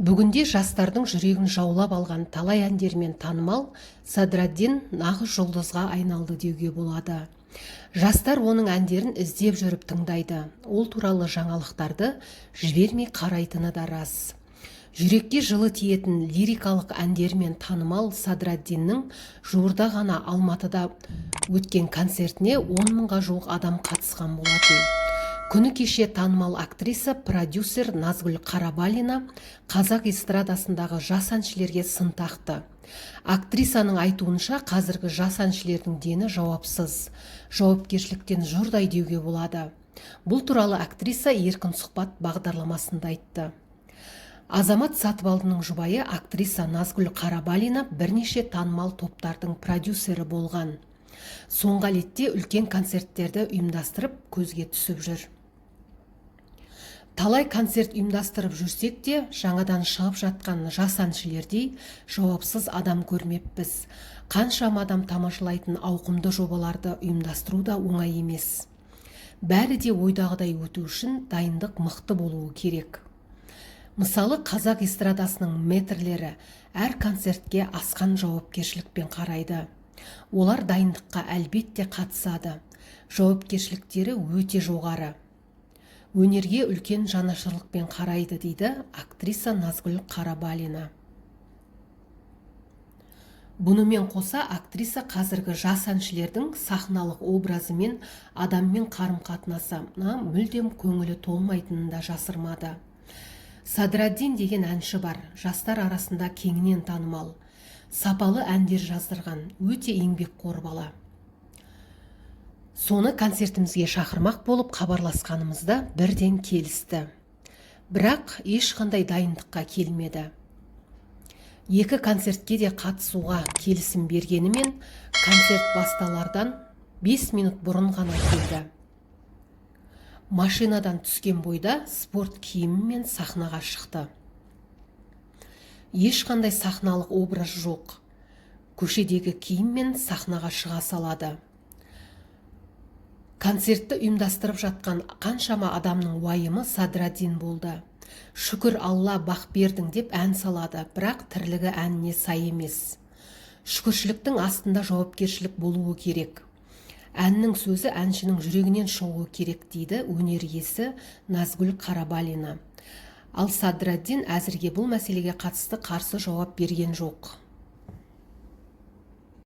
Бүгінде жастардың жүрегін жаулап алған талай әндерімен танымал Садраддин нағыз жұлдызға айналды деуге болады. Жастар оның әндерін іздеп жүріп тыңдайды. Ол туралы жаңалықтарды жібермей қарайтыны да рас. Жүрекке жылы тиетін лирикалық әндерімен танымал Садраддиннің жуырда ғана Алматыда өткен концертіне 10 мыңға жуық адам қатысқан болатын. Күні кеше танымал актриса, продюсер Назгүл Қарабалина қазақ эстрадасындағы жас әншілерге сын тақты. Актрисаның айтуынша, қазіргі жас әншілердің дені жауапсыз, жауапкершіліктен жұрдай деуге болады. Бұл туралы актриса «Еркін сұхбат» бағдарламасында айтты. Азамат Сатыбалдының жұбайы, актриса Назгүл Қарабалина бірнеше танымал топтардың продюсері болған. Соңғы ретте үлкен концерттерді ұйымдастырып, көзге түсіп жүр. Талай концерт ұйымдастырып жүрсек те, жаңадан шығып жатқан жас әншілердей жауапсыз адам көрмеппіз. Қаншама адам тамашалайтын ауқымды жобаларды ұйымдастыру да оңай емес. Бәрі де ойдағыдай өту үшін дайындық мықты болуы керек. Мысалы, қазақ эстрадасының мэтрлері әр концертке асқан жауапкершілікпен қарайды. Олар дайындыққа әлбетте қатысады. Жауапкершіліктері өте жоғары, өнерге үлкен жанашырлықпен қарайды, дейді актриса Назгүл Қарабалина. Бұнымен қоса, актриса қазіргі жас әншілердің сахналық образы мен адаммен қарым-қатынасына мүлдем көңілі толмайтынын да жасырмады. Садраддин деген әнші бар, жастар арасында кеңінен танымал, сапалы әндер жаздырған, өте еңбекқор бала. Соны концертімізге шақырмақ болып хабарласқанымызда, бірден келісті. Бірақ ешқандай дайындыққа келмеді. Екі концертке де қатысуға келісім бергенімен, концерт басталардан 5 минут бұрын ғана келді. Машинадан түскен бойда спорт киімімен сахнаға шықты. Ешқандай сахналық образ жоқ, көшедегі киіммен сахнаға шыға салады. Концертті ұйымдастырып жатқан қаншама адамның уайымы Садраддин болды. «Шүкір, Алла, бақ бердің» деп ән салады, бірақ тірлігі әніне сай емес. Шүкіршіліктің астында жауапкершілік болуы керек. Әннің сөзі әншінің жүрегінен шығуы керек, дейді өнер иесі Назгүл Қарабалина. Ал Садраддин әзірге бұл мәселеге қатысты қарсы жауап берген жоқ.